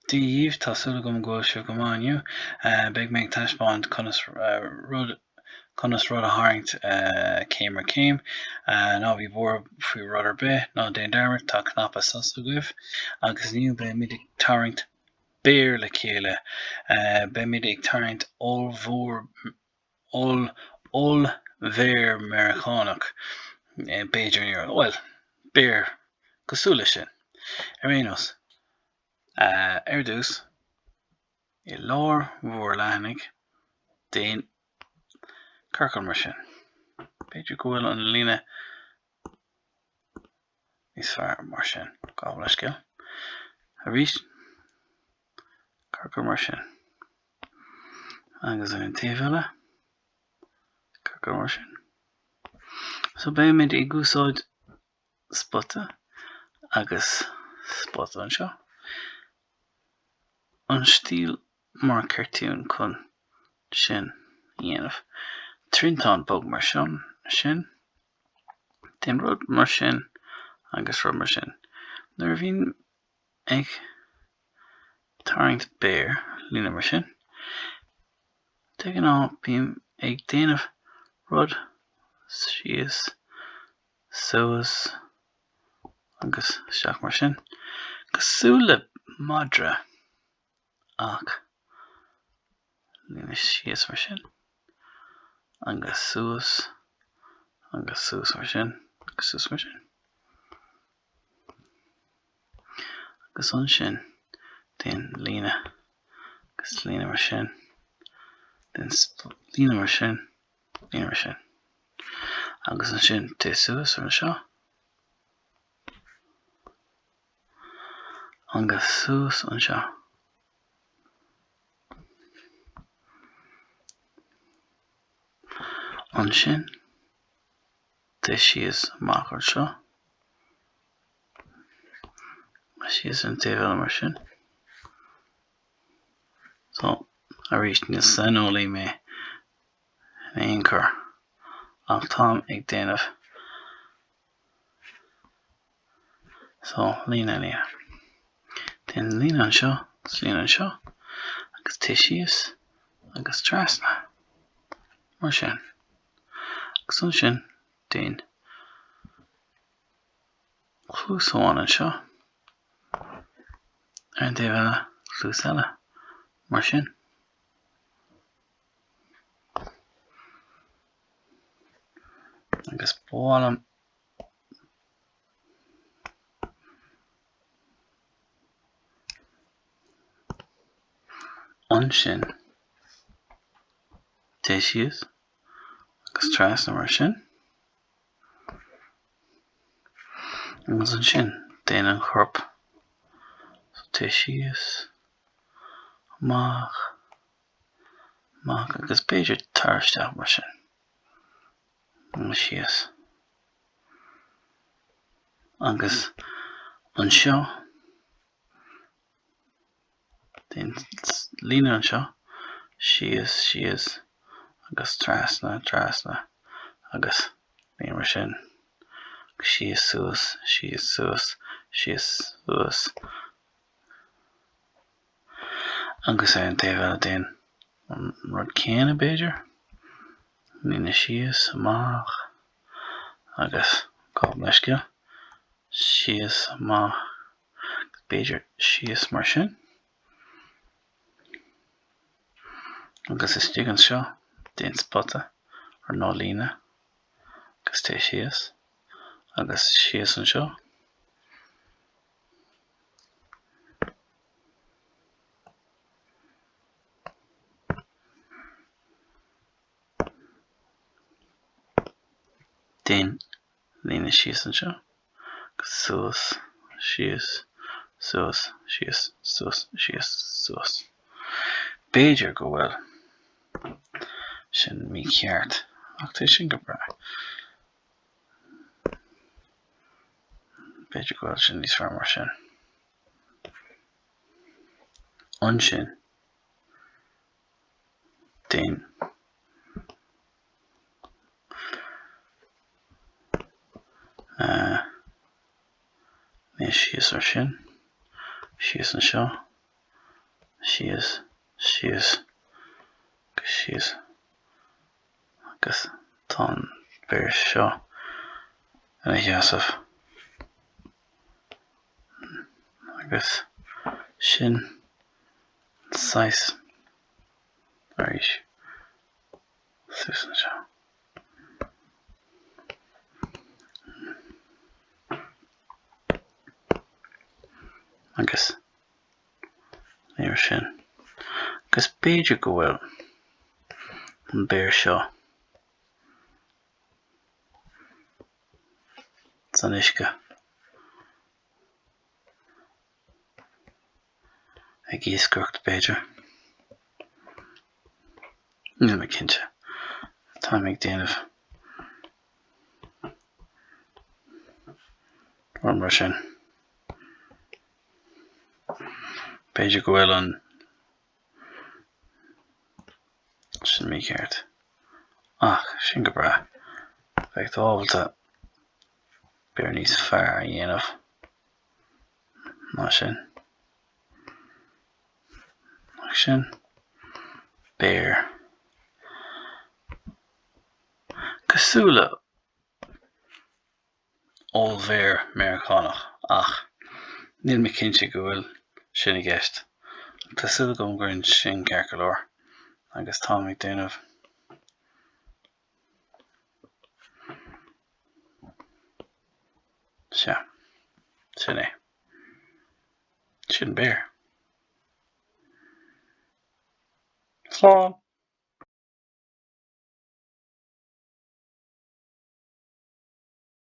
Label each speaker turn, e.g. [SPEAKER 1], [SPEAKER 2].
[SPEAKER 1] Dia dhíbh, tá súil agam go bhfuil sibh go maith inniu. Beidh mé ag taispeáint conas rud conas rud a tharraingt céim ar chéim. Ná bí buartha faoi rud ar bith, ná déan dearmad, tá cnaipe sos agaibh. Agus inniu beimid ag tarraingt béar le chéile. Beimid ag tarraingt ollmhór oll ollbhéar Meiriceánach, b'fhéidir, bhuel, béar cosúil leis sin. Ar aon nós, ar dtús, i lár bhur leathanaigh, déan ciorcal mar sin. B'fhéidir go bhfuil an líne níos fearr mar sin. Gabh mo leithscéal. Arís, ciorcal mar sin. Agus ar an taobh eile, ciorcal mar sin. So beimid ag úsáid spota agus spota anseo. An stíl mar cartoon chun sin a dhéanamh. Triantán bog mar sin, sin. Déan rud mar sin agus rud mar sin. Nuair a bhíonn ag tarraingt béar, líne mar sin, de ghnáth bím ag déanamh rud síos, suas agus isteach mar sin, cosúil le madra ach líne síos mar sin agus suas agus suas mar sin agus suas mar sin. Agus ansin déan líne agus líne mar sin, déan líne mar sin, líne mar sin. Agus ansin téigh suas anseo agus suas anseo. Ansin téigh síos amach anseo, síos an taobh eile mar sin. So, arís ní saineolaí mé in aon chor ach táim ag déanamh So, líne, líne. Déan líne anseo, agus líne anseo, agus téigh síos, agus trasna. Mar sin. Agus ansin, déan cluas amháin anseo, ar an taobh eile, cluas eile. Mar sin. Agus ba mhaith liom Ansin, téigh síos agus trasna mar sin. Agus ansin, déan an corp. So téigh síos, amach, amach agus b'fhéidir tar isteach mar sin. Agus síos. Agus anseo, déan líne anseo, síos, síos, agus trasna, trasna, agus líne mar sin, síos, suas, síos, suas, síos, suas, agus ar an taobh eile déan an rud céanna, b'fhéidir, líne síos, amach, agus gabh mo leithscéal, síos, amach, b'fhéidir síos mar sin, agus istigh anseo, déan spota nó líne, agus téigh síos, agus síos anseo. Déan líne síos anseo, agus suas, síos, suas, síos, suas, síos, suas. B'fhéidir go bhfuil sin mícheart, ach tá sin go breá. B'fhéidir go bhfuil sin níos fearr mar sin. Ansin, déan líne síos mar sin, síos anseo. Síos, síos, agus síos. Agus tá an béar seo ina sheasamh. Agus sin saghas arís suas anseo. Agus mar sin. Agus b'fhéidir go bhfuil an béar seo san uisce ag iascaireacht b'fhéidir. Níl mé cinnte. Táim ag déanamh rud mar sin. B'fhéidir go bhfuil an sin mícheart. Ach sin go breá. Bheadh tú ábalta béar níos fearr a dhéanamh ná sin. Ach sin béar cosúil le ollbhéar Meiriceánach ach níl mé cinnte go bhfuil sin i gceist. Tá súil agam go bhfuil sin ceart go leor agus táim ag déanamh Sea, sin é. Sin béar. Slán!